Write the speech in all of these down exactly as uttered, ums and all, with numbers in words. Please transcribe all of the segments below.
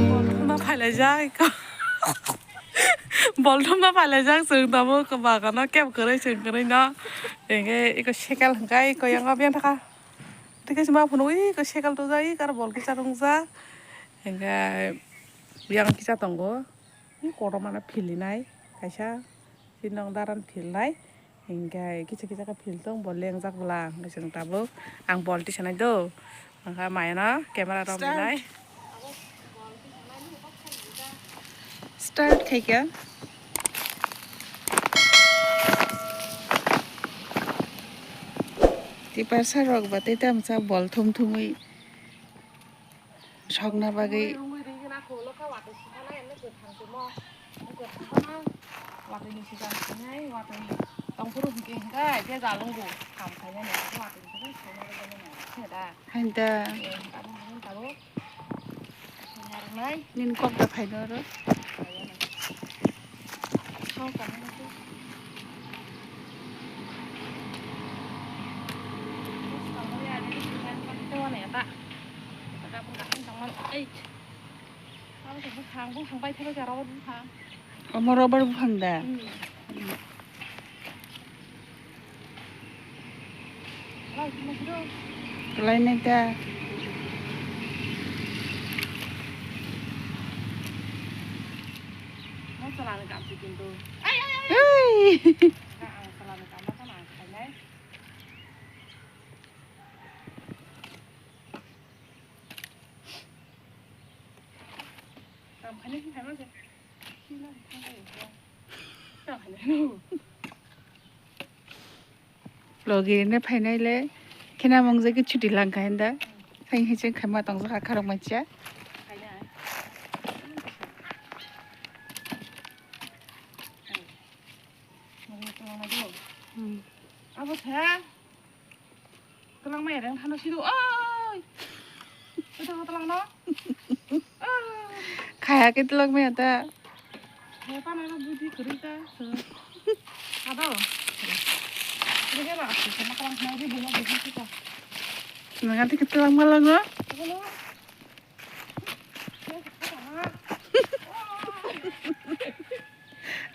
Bolthumna phailaijak iko. Bolthumna phailaijak chwng tabuk bagano keb kwrwi chwng kwrwi no. Hingke iko sekel hingke iko yango biyang thaka. Tei kaisa ma phunuk iko sekel tujak iko aro bol kisa rungjak. Hingke yang kisa tongo. Kotorma no philinai kaisa. Chini nong daran philnai. Hingke kisa kisa khe phil tong bo lengjak bwla. Hingke chwng tabuk ang bol tisanai do. Hingke maya no camera romlinai. Start khaikha. Tiprasa rok ba tei tamsa bol thum thumwi sokna bagwi. Watwi ni sikang sinai watwi tongphuru hingke hingke je jalungo kam khainani watwi ni sikang sinai da. Hain da. Abo hwn tabuk. Nini kok da phaino oro. Omo rubber buphang da? Kwlai nai ta. Ei! Logi ne phainai le khena mung jagwi chuti lang kha hinda. Hai hai se khaima tong jakha kharok mancha. Hmm. Abo the. Twlang mai reng thano sido. Oi. Ito twlang no. Khaya ke twlang mai ta. He pa na budi kuri ta. Ado. Ini kan aku sama kalang mau di bunga bunga kita. Nang ati ke twlang malang no.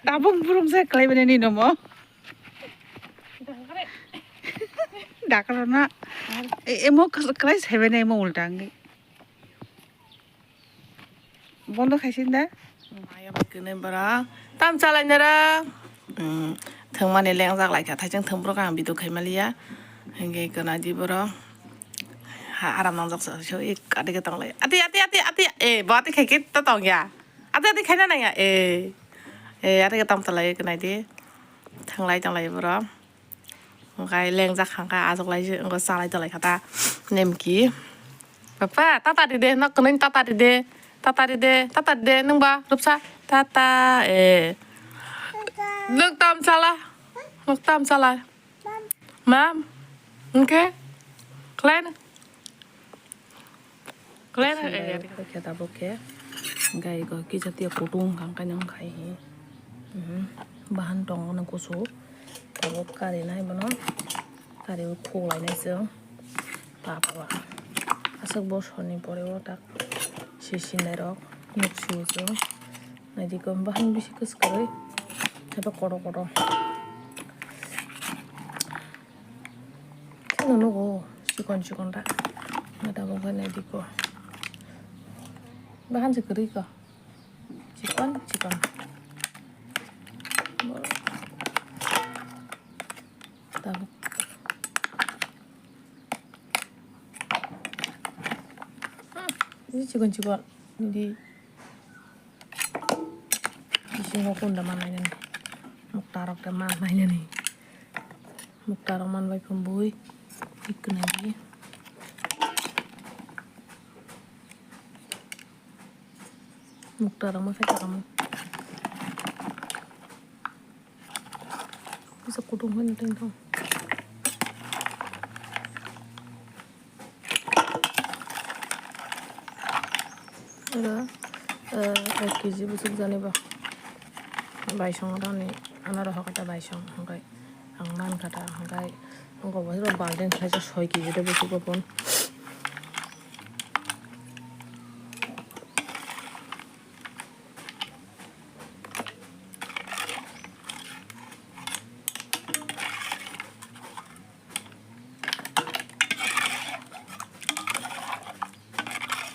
Tabuk burum se kalai bene ni nomo. Dakar na. E, emo kas-, kalai sebe ne emo ulta ngi. Bondo khaisin da? Maya bai kene bara. Tam chalai nara. Hmm, thwngmani lengjak lai kha. Thaijang thwng borok ang video khai maliya. Hingke kena di borok. Ha, aram nangjak sa, so, ik, adi ke tong lai. Ati, ati, ati, ati. Eh, bo ati khai ke to tong ya. Ati, ati khai na nang ya. Eh. Eh, ati ke tam chalai kena di. Thanglai tong lai borok. Hwnkhe lengjak kha, hwnkhe achuklai se wngkha, chalai tonglaikha ta Nemki. Papa, tata ride, nok kwnwi tata ride, tata ride, tata ride, nwng ba rwpsa, tata, eh. Nwng tam chala, nwng tam chala. Mam, hwnkhe, khlai na. Khlai na, eh, khe tabuk khe gai go kisa tiya kutung kang kanyang khai hi. Mhm. Bahan tong no kusu. Tabuk kari nai bono. Kari o khuk lai nai se. Papa. Aswk bosor ni pore o tak si si nai rok nuk si o se. Nai di ko bahan bisi kwswk kwrwi. Eba kotor kotor. Kheno nugo chikon chikon ta. Mata bo khe nai di ko. Bahan se kwrwi ko. Chikon chikon. Tabuk. Hmm, ini chikon chikon. Ini di. Bisingo kunda manai nani. Mukta rok ta manai nani. Mukta rok man bai phum bui. Ikna di. Mukta rok ma khe ta kamu. Bisa kutung hwn teng tong. Oro, eh, ek kg bwswk jani bo. Baisong rani, ano rohor kata baisong, hwnkhe ang man kata, hwnkhe Ang kok bwswk baltin khlaijak soi kg de bwswk bo phone.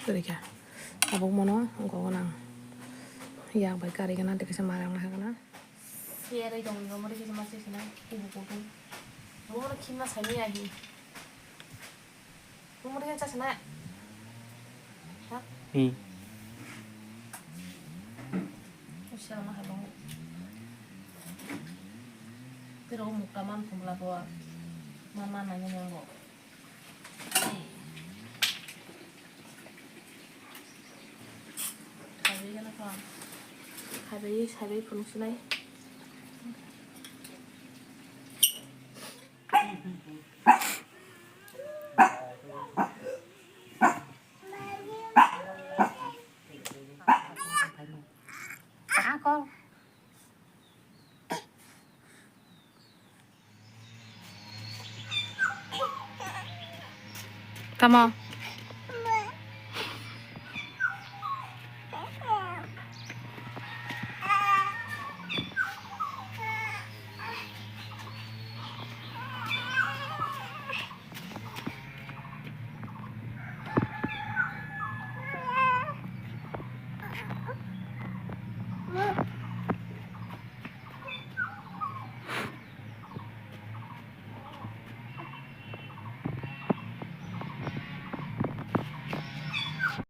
Twerikha. Tabuk mono ang kok nang. Yak bai kari gana, tei kaisa marang nang gana. Siyarwi tongwi bo muri kisa masa sina kubu kubu. Mohor khima sani ahi. Bo muri kisa sina. Ha? Hmm. Usia ma halong. Pero mukta man kumla bo. Mama nanya nyango. Saibai gana kha. Saibai, saibai phunuk sinai. Ako. Tamo.